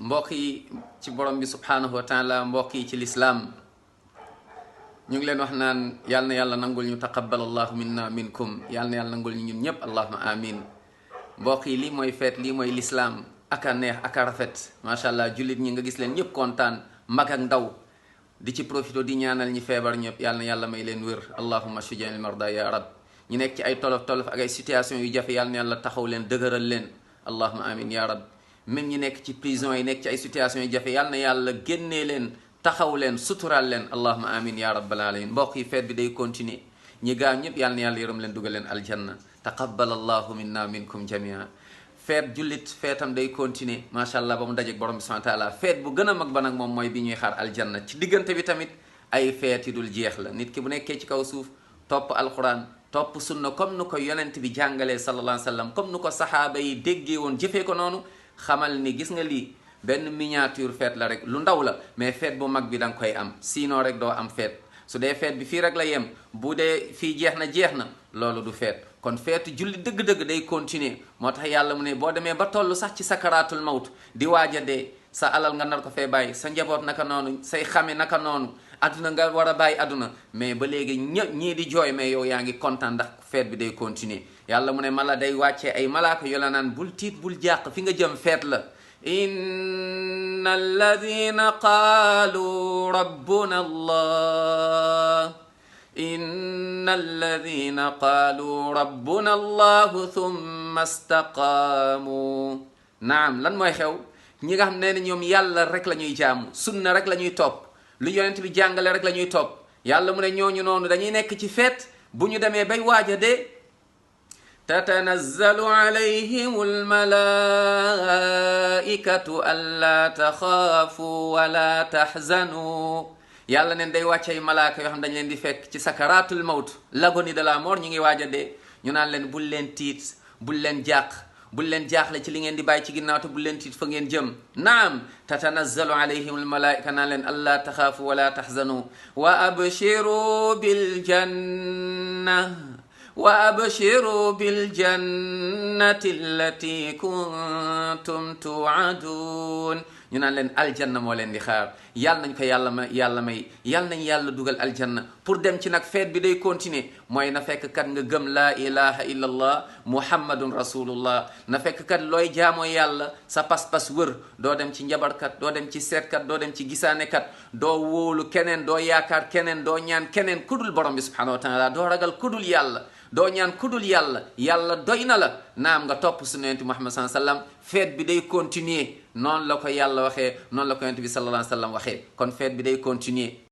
mbokk yi ci borom bi subhanahu wa taala, mbokk yi ci lislaam, ñu ngi leen wax naan yal na yàlla nangul ñu taqabbal allahu minna minkum, yal na yàlla nangul ñu ñun ñëpp allahuma amin. mbokk yi lii mooy feet, lii mooy lislaam, aka neex aka rafet macha allah. jullit ñi nga gis leen ñëpp kontaan, mag ak ndaw, di ci profito di ñaanal ñi feebar ñëpp yal na yàlla may leen wér. allahumma shuja'il marda ya rab. ñu nekk ci ay tolof tolof ak ay situation yu jafe, yal na yàlla taxaw leen, dëgëral leen, allahumma amin ya rab. même ñi nekk ci prison yi, nekk ci ay situation yu jafe, yal na yàlla génnee leen, taxaw leen, sutural leen, allahumma amin ya rabbal alamin. mbokk yi feet bi day continuer, ñi gaañ ñëpp yal na yàlla yërëm leen, dugal leen aljanna. taqabbal allahu minna minkum jamia. feet jullit feetam day continuer macha allah ba mu dajeeg borom bi subhanahu wa taala. feet bu gën a mag ba nag moom mooy bi ñuy xaar aljanna. ci diggante bi tamit ay feet yi dul jeex la. nit ki bu nekkee ci kaw suuf topp alquran, topp sunna comme nu ko yonent bi jàngalee sallallahu alayhi wa sallam, comme nu ko saxaaba yi déggee woon jëfee ko noonu, xamal ni gis nga lii benn miniature feet la rek, lu ndaw la, mais feet bu mag bi da nga koy am, sinon rek doo am feet. su dee feet bi fii rek la yem, bu dee fii jeex na loolu du feet. kon feetu julli dëgg-dëgg day continuer. moo tax yàlla mu ne boo demee ba toll sax ci sakaraatul mawt, di waaj a dee, sa alal nga nar ko fee bàyyi, sa njaboot naka noonu, say xame naka noonu, adduna nga war a bàyyi adduna, mais ba léegi ñii di jooy, mais yow yaa ngi kontaan ndax feet bi day continuer. yàlla mu ne mala day wàccee ay malaaka yu la naan bul tiit bul jàq, fi nga jëm feet la. inna alladina qaalu rabbuna allah, inna alladina qaalu rabbuna allahu thumma istaqaamu. naam, lan mooy xew? ñi nga xam ne ñoom yàlla rek la ñuy jaamu, sunna rek la ñuy topp, lu yonent bi jàngale rek la ñuy topp. yàlla mu ne ñooñu noonu dañuy nekk ci feet, bu ñu demee bay waaja dee, tatanazzalu alayhim almalaikatu alla taxaafu wala taxzanu. yàlla neen day wàccey malaaka yoo xam dañ leen di fekk ci sakaratul mawt, l'agonie de la mort, ñu ngi waaj a dee, ñu naan leen bul leen tiit, bul leen jàq, bul leen jaaxle ci li ngeen di bàyyi ci ginnaaw, te bul leen tiit fa ngeen jëm. naam, tatanazzalu alayhim almalaika naan leen alla taxaafu wala taxzanu wa abshiru biljanna, wa abshiru biljannati allati kuntum tuadun. ñu naan leen aljanna moo leen di xaar. yàlla nañ ko yàlla may yàlla nañ yàlla dugal aljanna. pour dem ci nag feet bi day continuer, mooy na fekk kat nga gëm laa ilaha illa allah muhammadun rasulullah. na fekk kat looy jaamoo yàlla sa pas-pas wër, doo dem ci njabarkat, doo dem ci seetkat, doo dem ci gisaanekat, doo wóolu keneen, doo yaakaar keneen, doo ñaan keneen kudul borom bi subhanahu wa taala, doo ragal kudul yàlla, doo ñaan kudul yàlla, yàlla doy na la. naam, nga topp sunna yonent bi Muhammad sallallahu alayhi wa sallam, feet bi day continuer. noonu la ko yàlla waxee, noonu la ko yonent bi sallallahu alayhi wa sallam waxee. kon feet bi day continuer.